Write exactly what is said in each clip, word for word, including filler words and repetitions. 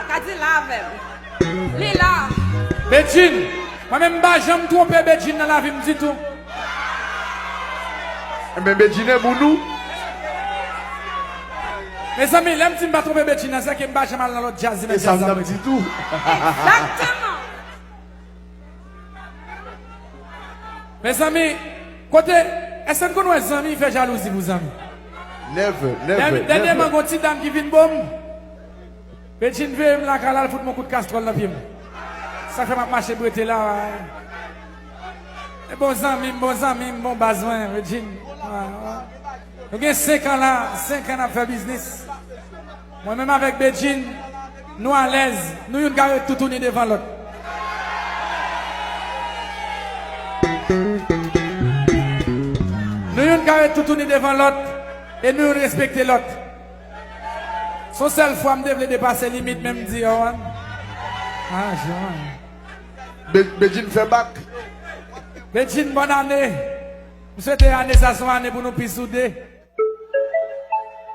Kadila avè m. Li la. Bedjine, mwen menm m pa janm twonpe Bedjine nan lavi m ditou. Enben, Bedjine pou nou. Mezanmi, lè m di m pa twonpe Bedjine nan, se ke m pa janm al nan lòt djaz li nan djaz sa mwen. Ditou. Egzakteman. Mezanmi, kote, èske n konn wè zanmi fè jalouzi pou zanmi? Never, never. Dènyèman, gon ti dam ki vin bo m. Bedjine veye m lakay la, l fout m yon kout kastwòl nan pye m. Sa fè m ap mache brete la. E bon zanmi m, bon zanmi m, bon baz mwen, Bedjine. Nou gen senk an la, senk an n ap fè biznis. Mwen menm avèk Bedjine, nou alèz, nou youn ka ret toutouni devan lòt. Nou youn ka ret toutouni devan lòt, e nou youn respekte lòt. Se yon sèl fwa m te vle depase limit, men m di, oh, ah, Joan. Bedjine fè bak. Bedjine, bòn ane. M swete ane sa se yon ane pou nou pi soude.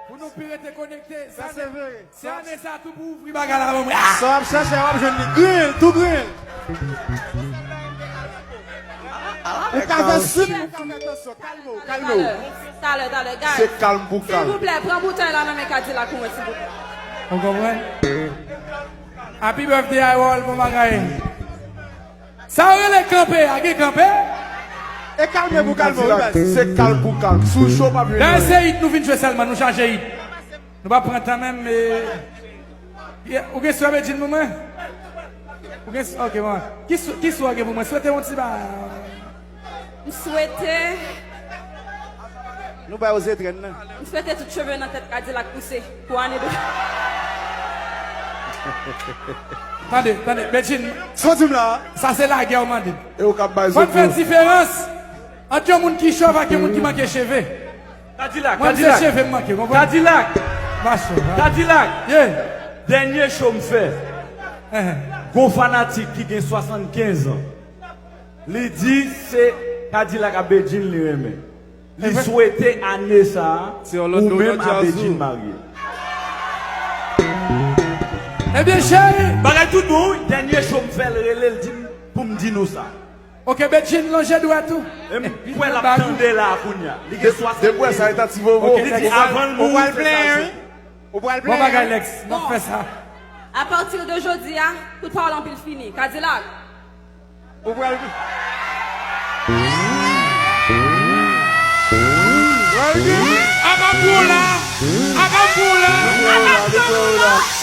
Pou nou pi rete konekte. Sa se vre. Se ane sa tou pou ouvri bagay la ban mwen. Ah! Sa w ap chèche a, w ap jwenn li. Griyen l, tou griyen l. Ou ka fè sid, ou ka fè tansyon. Kalme w, kalme w. Talè, talè, guys. Se kalm pou kalm. Silvouplè, pran boutèy la nan men Kadilak pou mwen, silvouplè. Ou konprann? Happy birthday, Harold, bon bagay. Sa yo rele kanpe a, gen kanpe? E kalme pou kalme w, wi, baz. Se kalm pou kalm. Si w cho, w p ap jwenn anyen. Dayè se it nou vin jwe sèlman, nou chaje it. Nou p ap pran tan menm, men. Ou gen sou a Bedjine pou mwen? Ou gen, ok, bon. Ki sou, ki sou a gen pou mwen? Swete yon ti ba. M swete. Nou bay yo zetrenn nan. M swete tout cheve nan tèt Kadilak pouse pou ane de. Tande, tande, Bedjine. Sa w di m la a? Sa se lagè w mande. E ou k ap bay zot. Fò n fè diferans ant yon moun ki chòv ak yon moun ki manke cheve. Kadilak, mwen, se cheve m manke, konprann? Kadilak. Mache, ha. Kadilak. Yeah. Dènye cho m fè. Gon fanatik ki gen swasannkenz an. Li di se Kadilak ak Bedjine li renmen. Li swete ane sa a, ou menm ak Bedjine marye. Ebyen, cheri. Bagay tout bon, wi. Dènye cho m fè, l rele, l di m pou m di nou sa. Ok, Bedjine lonje dwèt ou. E m kwè l ap tande la a kounye a. Li gen swasannkenz. Depi w wè sa, e ta ti vovo. Li di avan l mouri, se sa l swete. Ou pral plenyen, wi. Ou pral plenyen, wi. Bon bagay, Lex. N ap fè sa. A pati de jodi a, tout pawòl anpil fini. Kadilak. Ou pral. Apa pou w la? Apa pou w la? Apa pou w la?